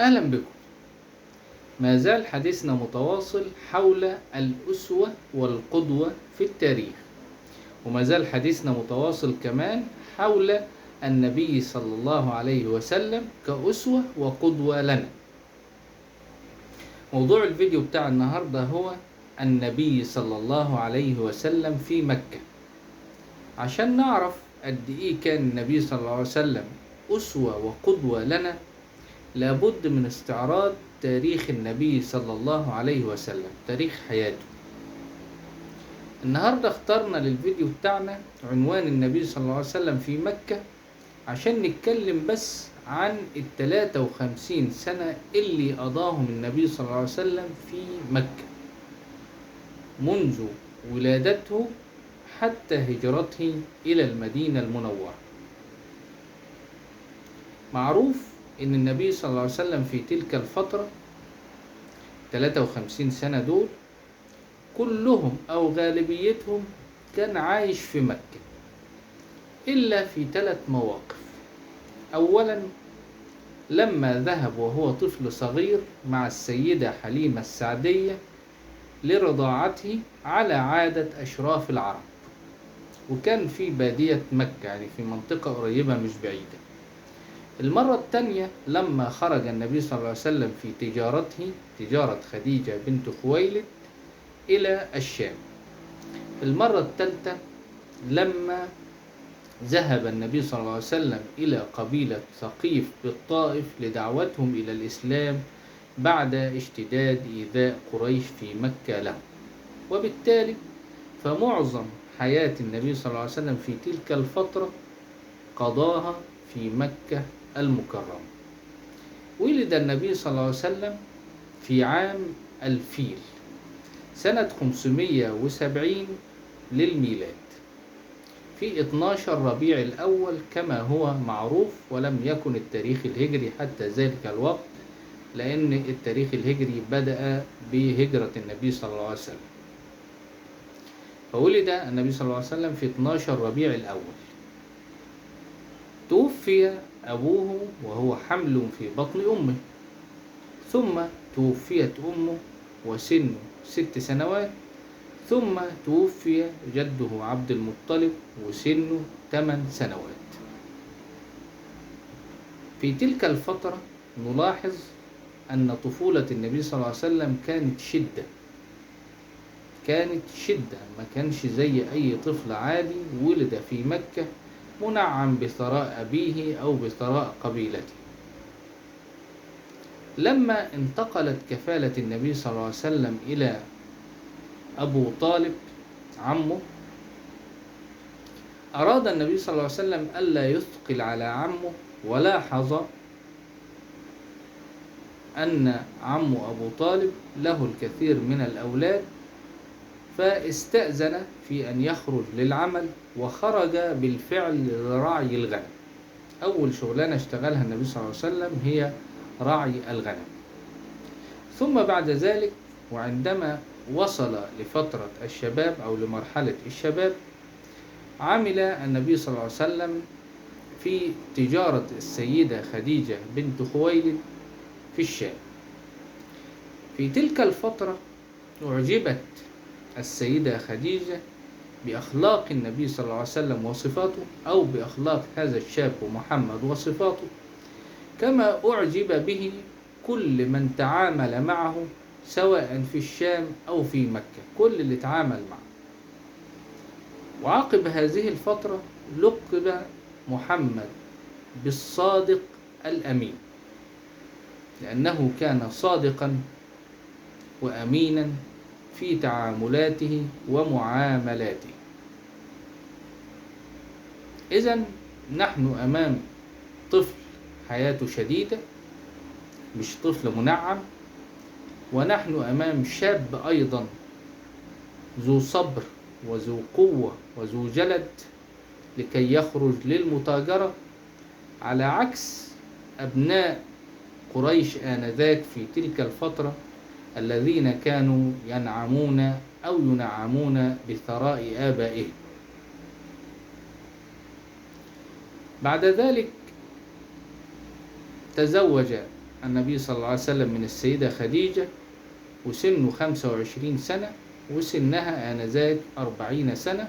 أهلا بكم. ما زال حديثنا متواصل حول الأسوة والقدوة في التاريخ، وما زال حديثنا متواصل كمان حول النبي صلى الله عليه وسلم كأسوة وقدوة لنا. موضوع الفيديو بتاع النهاردة هو النبي صلى الله عليه وسلم في مكة، عشان نعرف قد إيه كان النبي صلى الله عليه وسلم أسوة وقدوة لنا. لابد من استعراض تاريخ النبي صلى الله عليه وسلم، تاريخ حياته. النهاردة اخترنا للفيديو بتاعنا عنوان النبي صلى الله عليه وسلم في مكة عشان نتكلم بس عن 53 سنة اللي قضاهم النبي صلى الله عليه وسلم في مكة، منذ ولادته حتى هجرته إلى المدينة المنورة. معروف إن النبي صلى الله عليه وسلم في تلك الفترة 53 سنة دول كلهم أو غالبيتهم كان عايش في مكة، إلا في 3 مواقف. أولا، لما ذهب وهو طفل صغير مع السيدة حليمة السعدية لرضاعته على عادة أشراف العرب، وكان في بادية مكة، يعني في منطقة قريبة مش بعيدة. المرة الثانية لما خرج النبي صلى الله عليه وسلم في تجارته، تجارة خديجة بنت خويلد، إلى الشام. المرة الثالثة لما ذهب النبي صلى الله عليه وسلم إلى قبيلة ثقيف بالطائف لدعوتهم إلى الإسلام بعد اشتداد إيذاء قريش في مكة لهم. وبالتالي فمعظم حياة النبي صلى الله عليه وسلم في تلك الفترة قضاها في مكة المكرمة. ولد النبي صلى الله عليه وسلم في عام الفيل سنة 570 للميلاد، في 12 ربيع الأول كما هو معروف، ولم يكن التاريخ الهجري حتى ذلك الوقت، لأن التاريخ الهجري بدأ بهجرة النبي صلى الله عليه وسلم. فولد النبي صلى الله عليه وسلم في 12 ربيع الأول. توفي أبوه وهو حمل في بطن أمه، ثم توفيت أمه وسنه 6 سنوات، ثم توفي جده عبد المطلب وسنه 8 سنوات. في تلك الفترة نلاحظ أن طفولة النبي صلى الله عليه وسلم كانت شدة، كانت شدة، ما كانش زي أي طفل عادي ولد في مكة منعم بثراء أبيه أو بثراء قبيلته. لما انتقلت كفالة النبي صلى الله عليه وسلم إلى أبو طالب عمه، أراد النبي صلى الله عليه وسلم ألا يثقل على عمه، ولاحظ أن عمه أبو طالب له الكثير من الأولاد، فاستأذن في أن يخرج للعمل، وخرج بالفعل لرعي الغنم. أول شغلانة اشتغلها النبي صلى الله عليه وسلم هي رعي الغنم. ثم بعد ذلك وعندما وصل لفترة الشباب أو لمرحلة الشباب، عمل النبي صلى الله عليه وسلم في تجارة السيدة خديجة بنت خويلد في الشام. في تلك الفترة أعجبت السيدة خديجة بأخلاق النبي صلى الله عليه وسلم وصفاته، أو بأخلاق هذا الشاب محمد وصفاته، كما أعجب به كل من تعامل معه سواء في الشام أو في مكة، كل اللي تعامل معه. وعقب هذه الفترة لقب محمد بالصادق الأمين، لأنه كان صادقا وأمينا في تعاملاته ومعاملاته. إذن نحن أمام طفل حياته شديدة، مش طفل منعم، ونحن أمام شاب أيضا ذو صبر وذو قوة وذو جلد لكي يخرج للمتاجرة، على عكس أبناء قريش آنذاك في تلك الفترة الذين كانوا ينعمون أو ينعمون بثراء آبائهم. بعد ذلك تزوج النبي صلى الله عليه وسلم من السيدة خديجة وسنه 25 سنة، وسنها آنذاك 40 سنة،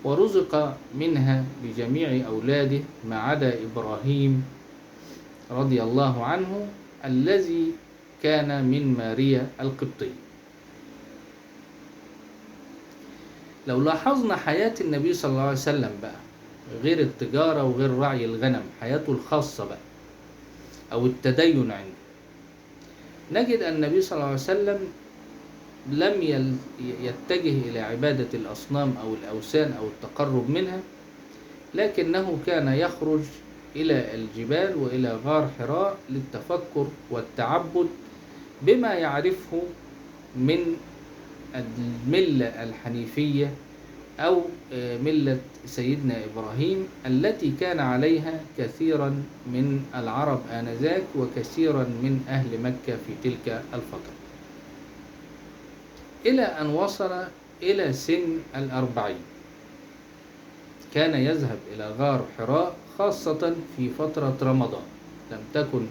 ورزق منها بجميع أولاده ما عدا إبراهيم رضي الله عنه الذي كان من ماريا القبطية. لو لاحظنا حياة النبي صلى الله عليه وسلم بقى، غير التجارة وغير رعي الغنم، حياته الخاصة بقى أو التدين عنده، نجد أن النبي صلى الله عليه وسلم لم يتجه إلى عبادة الأصنام أو الأوثان أو التقرب منها، لكنه كان يخرج إلى الجبال وإلى غار حراء للتفكر والتعبد بما يعرفه من الملة الحنيفية أو ملة سيدنا إبراهيم التي كان عليها كثيرا من العرب آنذاك وكثيرا من أهل مكة في تلك الفترة، إلى أن وصل إلى سن 40. كان يذهب إلى غار حراء خاصة في فترة رمضان، لم تكن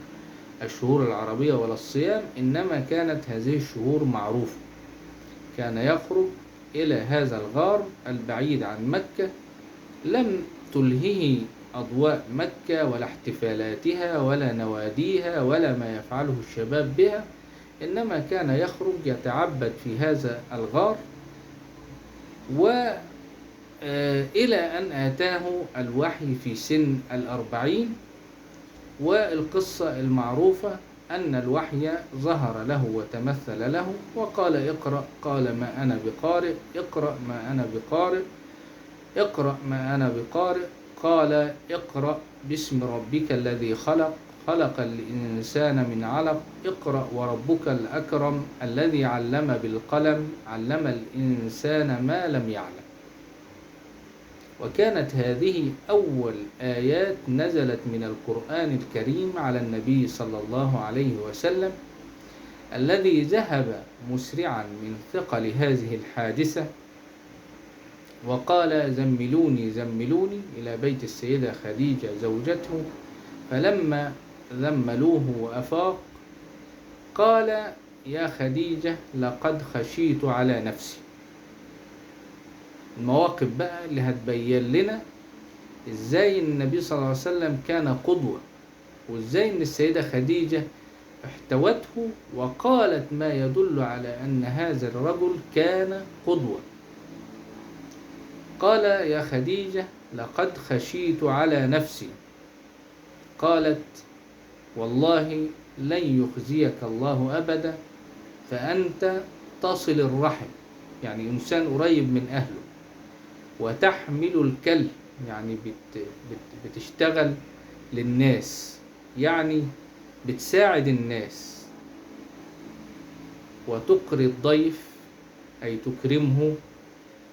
الشهور العربية ولا الصيام، إنما كانت هذه الشهور معروفة. كان يخرج إلى هذا الغار البعيد عن مكة، لم تلهه أضواء مكة ولا احتفالاتها ولا نواديها ولا ما يفعله الشباب بها، إنما كان يخرج يتعبد في هذا الغار، وإلى أن آتاه الوحي في سن 40. والقصة المعروفة أن الوحي ظهر له وتمثل له وقال اقرأ، قال ما أنا بقارئ، اقرأ ما أنا بقارئ، اقرأ ما أنا بقارئ، قال اقرأ باسم ربك الذي خلق، خلق الإنسان من علق، اقرأ وربك الأكرم الذي علم بالقلم، علم الإنسان ما لم يعلم. وكانت هذه أول آيات نزلت من القرآن الكريم على النبي صلى الله عليه وسلم، الذي ذهب مسرعا من ثقل هذه الحادثة وقال زملوني زملوني إلى بيت السيدة خديجة زوجته. فلما ذملوه وأفاق قال يا خديجة لقد خشيت على نفسي. المواقف بقى اللي هتبين لنا ازاي النبي صلى الله عليه وسلم كان قدوة، وازاي ان السيدة خديجة احتوته وقالت ما يدل على ان هذا الرجل كان قدوة. قال يا خديجة لقد خشيت على نفسي. قالت والله لن يخزيك الله أبدا، فأنت تصل الرحم، يعني إنسان قريب من أهله، وتحمل الكل، يعني بتشتغل للناس، يعني بتساعد الناس، وتقري الضيف أي تكرمه،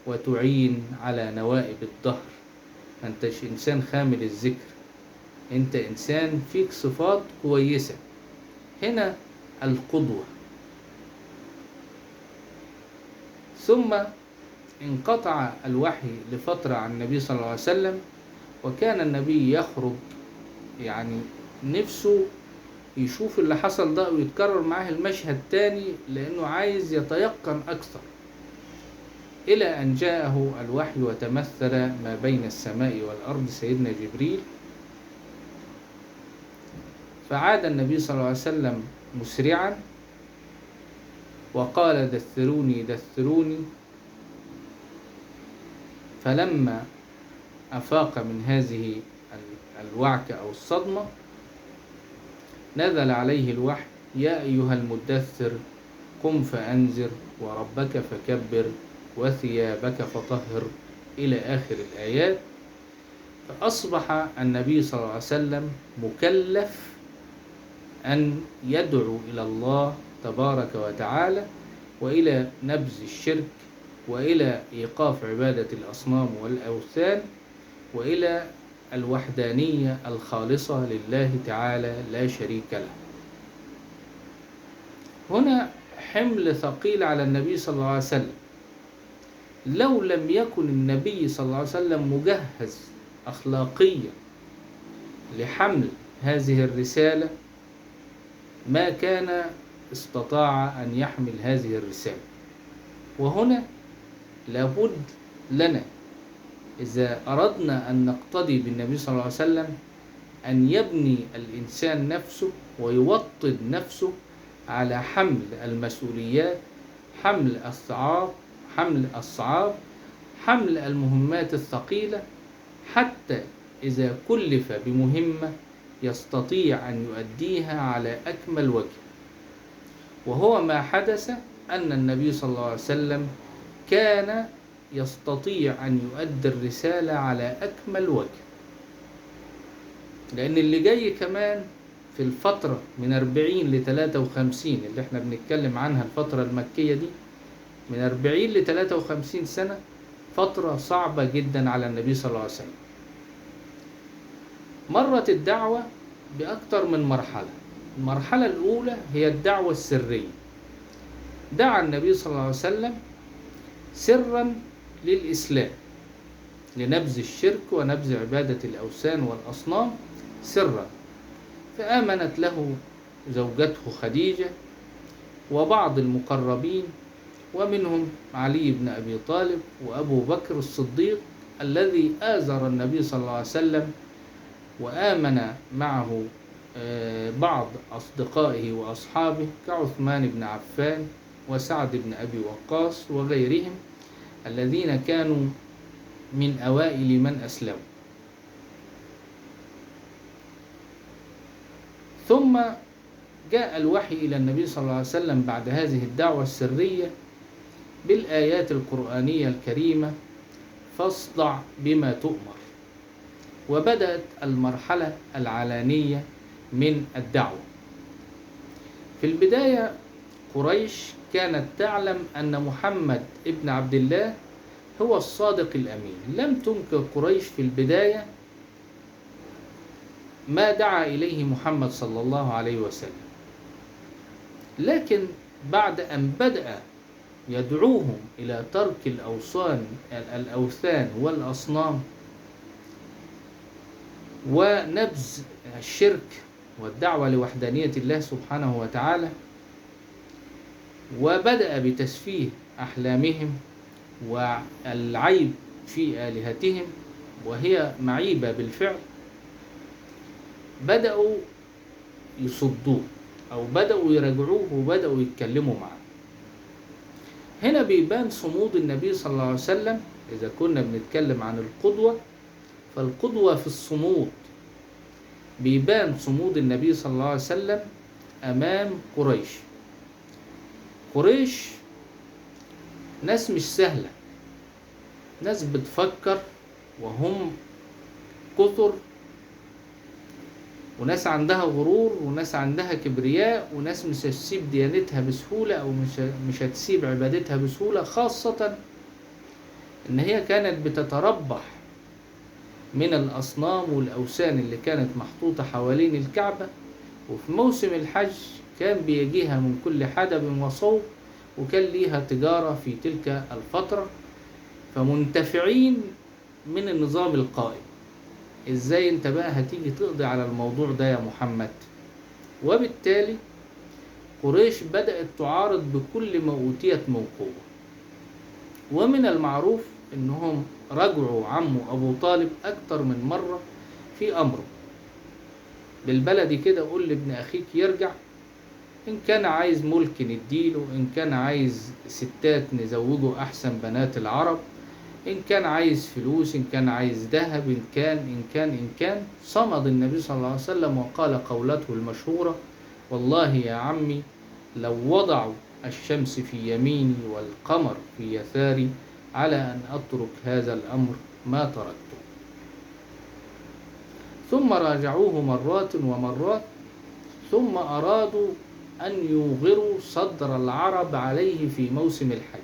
وتعين على نوائب الدهر. ما انتش إنسان خامل الذكر، انت إنسان فيك صفات كويسة. هنا القدوة. ثم انقطع الوحي لفترة عن النبي صلى الله عليه وسلم، وكان النبي يخرج يعني نفسه يشوف اللي حصل ده ويتكرر معاه المشهد تاني، لأنه عايز يتيقن أكثر، إلى أن جاءه الوحي وتمثل ما بين السماء والأرض سيدنا جبريل. فعاد النبي صلى الله عليه وسلم مسرعا وقال دثروني دثروني. فلما أفاق من هذه الوعكة أو الصدمة نزل عليه الوحي يا أيها المدثر قم فأنذر وربك فكبر وثيابك فطهر إلى آخر الآيات. فأصبح النبي صلى الله عليه وسلم مكلف أن يدعو إلى الله تبارك وتعالى، وإلى نبذ الشرك، وإلى إيقاف عبادة الأصنام والأوثان، وإلى الوحدانية الخالصة لله تعالى لا شريك له. هنا حمل ثقيل على النبي صلى الله عليه وسلم. لو لم يكن النبي صلى الله عليه وسلم مجهز أخلاقيا لحمل هذه الرسالة ما كان استطاع أن يحمل هذه الرسالة. وهنا لابد لنا إذا أردنا أن نقتدي بالنبي صلى الله عليه وسلم أن يبني الإنسان نفسه ويوطد نفسه على حمل المسؤوليات، حمل الصعاب، حمل المهمات الثقيلة، حتى إذا كلف بمهمة يستطيع أن يؤديها على أكمل وجه. وهو ما حدث أن النبي صلى الله عليه وسلم كان يستطيع أن يؤدي الرسالة على أكمل وجه، لأن اللي جاي كمان في الفترة من 40 ل 53 اللي احنا بنتكلم عنها، الفترة المكية دي من 40 ل 53 سنة، فترة صعبة جدا على النبي صلى الله عليه وسلم. مرت الدعوة بأكثر من مرحلة. المرحلة الأولى هي الدعوة السرية. دعا النبي صلى الله عليه وسلم سرا للإسلام، لنبذ الشرك ونبذ عبادة الأوثان والأصنام سرا، فآمنت له زوجته خديجة وبعض المقربين، ومنهم علي بن أبي طالب وأبو بكر الصديق الذي آزر النبي صلى الله عليه وسلم وآمن معه بعض أصدقائه وأصحابه كعثمان بن عفان وسعد بن أبي وقاص وغيرهم الذين كانوا من أوائل من أسلموا. ثم جاء الوحي إلى النبي صلى الله عليه وسلم بعد هذه الدعوة السرية بالآيات القرآنية الكريمة: فاصدع بما تؤمر. وبدأت المرحلة العلانية من الدعوة. في البداية قريش كانت تعلم أن محمد ابن عبد الله هو الصادق الأمين. لم تنكر قريش في البداية ما دعا إليه محمد صلى الله عليه وسلم، لكن بعد أن بدأ يدعوهم إلى ترك الأوثان والأصنام ونبذ الشرك والدعوة لوحدانية الله سبحانه وتعالى، وبدأ بتسفيه أحلامهم والعيب في آلهتهم، وهي معيبة بالفعل، بدأوا يصدوه أو بدأوا يراجعوه وبدأوا يتكلموا معه. هنا بيبان صمود النبي صلى الله عليه وسلم. إذا كنا بنتكلم عن القدوة، فالقدوة في الصمود، بيبان صمود النبي صلى الله عليه وسلم أمام قريش. قريش ناس مش سهلة، ناس بتفكر وهم كثر، وناس عندها غرور، وناس عندها كبرياء، وناس مش هتسيب ديانتها بسهولة أو مش هتسيب عبادتها بسهولة، خاصة إن هي كانت بتتربح من الأصنام والأوثان اللي كانت محطوطة حوالين الكعبة. وفي موسم الحج كان بيجيها من كل حدب وصوب، وكان ليها تجارة في تلك الفترة، فمنتفعين من النظام القائم. ازاي انت بقى هتيجي تقضي على الموضوع ده يا محمد؟ وبالتالي قريش بدأت تعارض بكل ما أوتيت من قوة. ومن المعروف انهم رجعوا عمه ابو طالب اكتر من مرة في امره. بالبلدي كده، قول لابن اخيك يرجع، ان كان عايز ملك نديله، ان كان عايز ستات نزوجه احسن بنات العرب، إن كان عايز فلوس، إن كان عايز ذهب، إن كان إن كان إن كان. صمد النبي صلى الله عليه وسلم وقال قولته المشهورة: والله يا عمي لو وضعوا الشمس في يميني والقمر في يساري على أن أترك هذا الأمر ما تركته. ثم راجعوه مرات ومرات، ثم أرادوا أن يوغروا صدر العرب عليه في موسم الحج.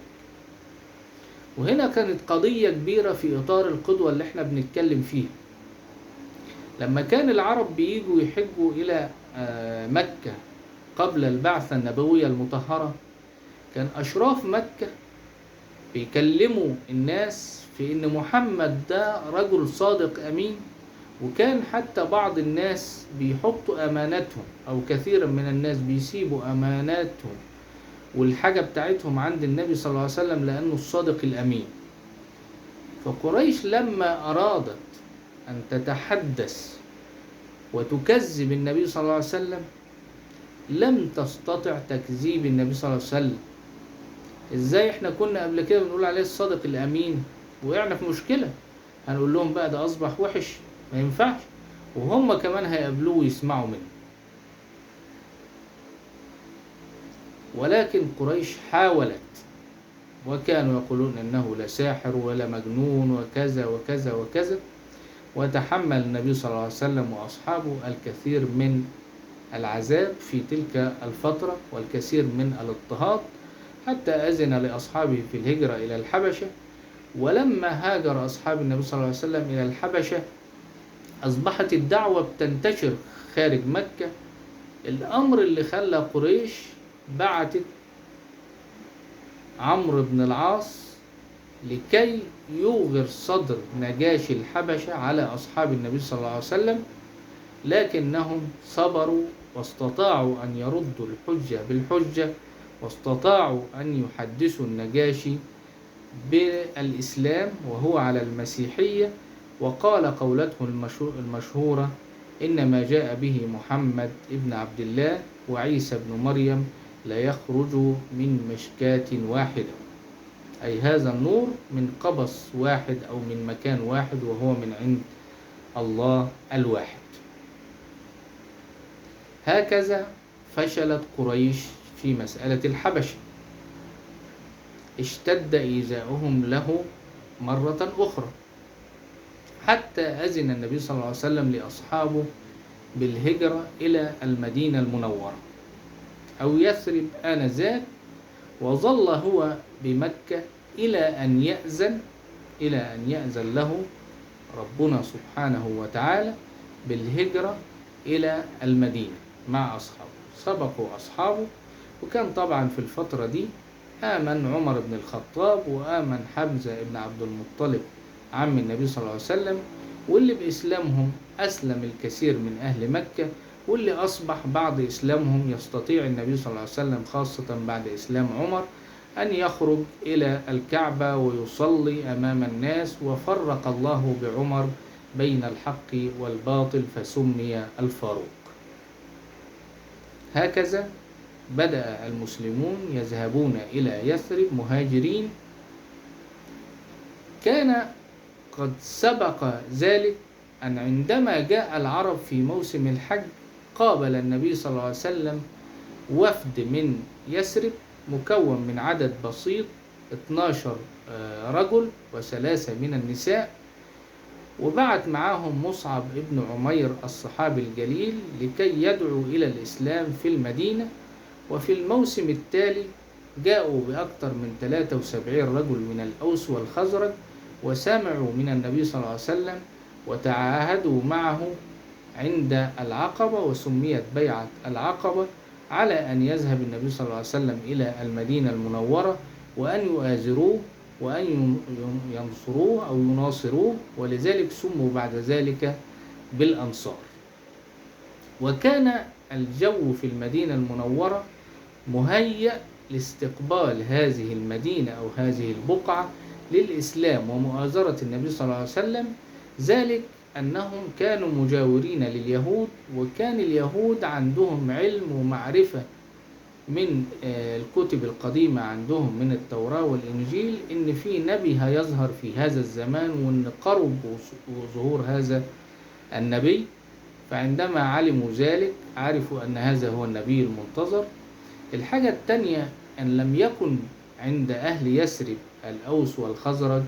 وهنا كانت قضية كبيرة في إطار القدوة اللي احنا بنتكلم فيها. لما كان العرب بيجوا يحجوا إلى مكة قبل البعثة النبوية المطهرة، كان أشراف مكة بيكلموا الناس في إن محمد ده رجل صادق أمين، وكان حتى بعض الناس بيحطوا أماناتهم، أو كثيرا من الناس بيسيبوا أماناتهم والحاجة بتاعتهم عند النبي صلى الله عليه وسلم لأنه الصادق الأمين. فقريش لما أرادت أن تتحدث وتكذب النبي صلى الله عليه وسلم لم تستطع تكذيب النبي صلى الله عليه وسلم. إزاي إحنا كنا قبل كده بنقول عليه الصادق الأمين، وقعنا في مشكلة، هنقول لهم بقى ده أصبح وحش، ما ينفعش، وهم كمان هيقابلوه ويسمعوا منه. ولكن قريش حاولت، وكانوا يقولون إنه لساحر ولا مجنون وكذا وكذا وكذا. وتحمل النبي صلى الله عليه وسلم وأصحابه الكثير من العذاب في تلك الفترة والكثير من الاضطهاد، حتى أذن لأصحابه في الهجرة إلى الحبشة. ولما هاجر أصحاب النبي صلى الله عليه وسلم إلى الحبشة أصبحت الدعوة بتنتشر خارج مكة. الأمر اللي خلى قريش بعتت عمرو بن العاص لكي يوغر صدر نجاشي الحبشة على أصحاب النبي صلى الله عليه وسلم، لكنهم صبروا واستطاعوا أن يردوا الحجة بالحجة، واستطاعوا أن يحدثوا النجاشي بالإسلام وهو على المسيحية. وقال قولته المشهورة: إنما جاء به محمد ابن عبد الله وعيسى ابن مريم لا يخرج من مشكاة واحدة، أي هذا النور من قبس واحد أو من مكان واحد، وهو من عند الله الواحد. هكذا فشلت قريش في مسألة الحبشة، اشتد إيذاؤهم له مرة أخرى، حتى أذن النبي صلى الله عليه وسلم لأصحابه بالهجرة إلى المدينة المنورة أو يثرب آنذاك. وظل هو بمكة إلى أن يأذن له ربنا سبحانه وتعالى بالهجرة إلى المدينة مع أصحابه. سبقوا أصحابه، وكان طبعا في الفترة دي آمن عمر بن الخطاب وآمن حمزة بن عبد المطلب عم النبي صلى الله عليه وسلم، واللي بإسلامهم أسلم الكثير من أهل مكة، واللي أصبح بعد إسلامهم يستطيع النبي صلى الله عليه وسلم خاصة بعد إسلام عمر أن يخرج إلى الكعبة ويصلي أمام الناس. وفرق الله بعمر بين الحق والباطل فسمي الفاروق. هكذا بدأ المسلمون يذهبون إلى يثرب مهاجرين. كان قد سبق ذلك أن عندما جاء العرب في موسم الحج قابل النبي صلى الله عليه وسلم وفد من يثرب مكون من عدد بسيط 12 رجل و3 من النساء، وبعت معاهم مصعب ابن عمير الصحابي الجليل لكي يدعو إلى الإسلام في المدينة. وفي الموسم التالي جاءوا بأكثر من 73 رجل من الأوس والخزرج، وسمعوا من النبي صلى الله عليه وسلم وتعاهدوا معه عند العقبة، وسميت بيعة العقبة، على أن يذهب النبي صلى الله عليه وسلم إلى المدينة المنورة وأن يؤازروه وأن ينصروه أو يناصروه، ولذلك سموا بعد ذلك بالأنصار. وكان الجو في المدينة المنورة مهيأ لاستقبال هذه المدينة أو هذه البقعة للإسلام ومؤازرة النبي صلى الله عليه وسلم، ذلك أنهم كانوا مجاورين لليهود، وكان اليهود عندهم علم ومعرفة من الكتب القديمة عندهم من التوراة والإنجيل إن في نبي هيظهر في هذا الزمان، وإن قرب ظهور هذا النبي. فعندما علموا ذلك عرفوا أن هذا هو النبي المنتظر. الحاجة الثانية أن لم يكن عند أهل يثرب الأوس والخزرج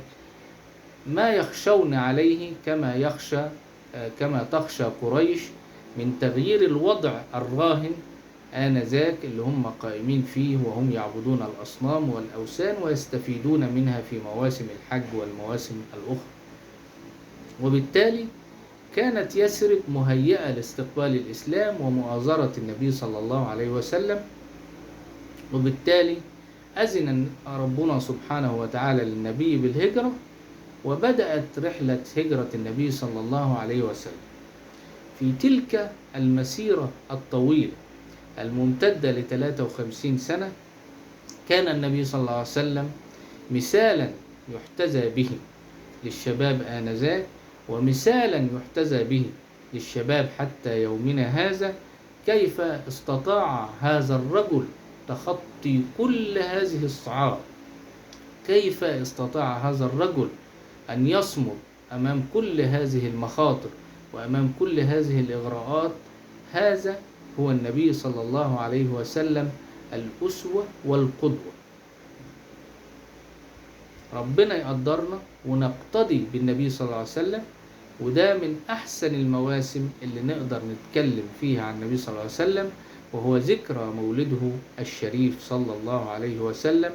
ما يخشون عليه كما تخشى قريش من تغيير الوضع الراهن آنذاك اللي هم قائمين فيه، وهم يعبدون الأصنام والأوثان ويستفيدون منها في مواسم الحج والمواسم الأخرى. وبالتالي كانت يثرب مهيئة لاستقبال الإسلام ومؤازرة النبي صلى الله عليه وسلم، وبالتالي أذن ربنا سبحانه وتعالى للنبي بالهجرة، وبدأت رحلة هجرة النبي صلى الله عليه وسلم. في تلك المسيرة الطويلة الممتدة ل53 سنة، كان النبي صلى الله عليه وسلم مثالا يحتذى به للشباب آنذاك، ومثالا يحتذى به للشباب حتى يومنا هذا. كيف استطاع هذا الرجل تخطي كل هذه الصعاب؟ كيف استطاع هذا الرجل أن يصمد أمام كل هذه المخاطر وأمام كل هذه الإغراءات؟ هذا هو النبي صلى الله عليه وسلم، الأسوة والقدوة. ربنا يقدرنا ونقتدي بالنبي صلى الله عليه وسلم، وده من أحسن المواسم اللي نقدر نتكلم فيها عن النبي صلى الله عليه وسلم، وهو ذكرى مولده الشريف صلى الله عليه وسلم.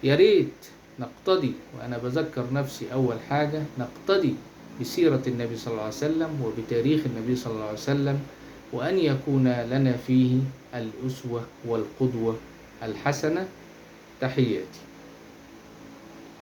يا ريت نقتدي، وأنا بذكر نفسي أول حاجة، نقتدي بسيرة النبي صلى الله عليه وسلم وبتاريخ النبي صلى الله عليه وسلم، وأن يكون لنا فيه الأسوة والقدوة الحسنة. تحياتي.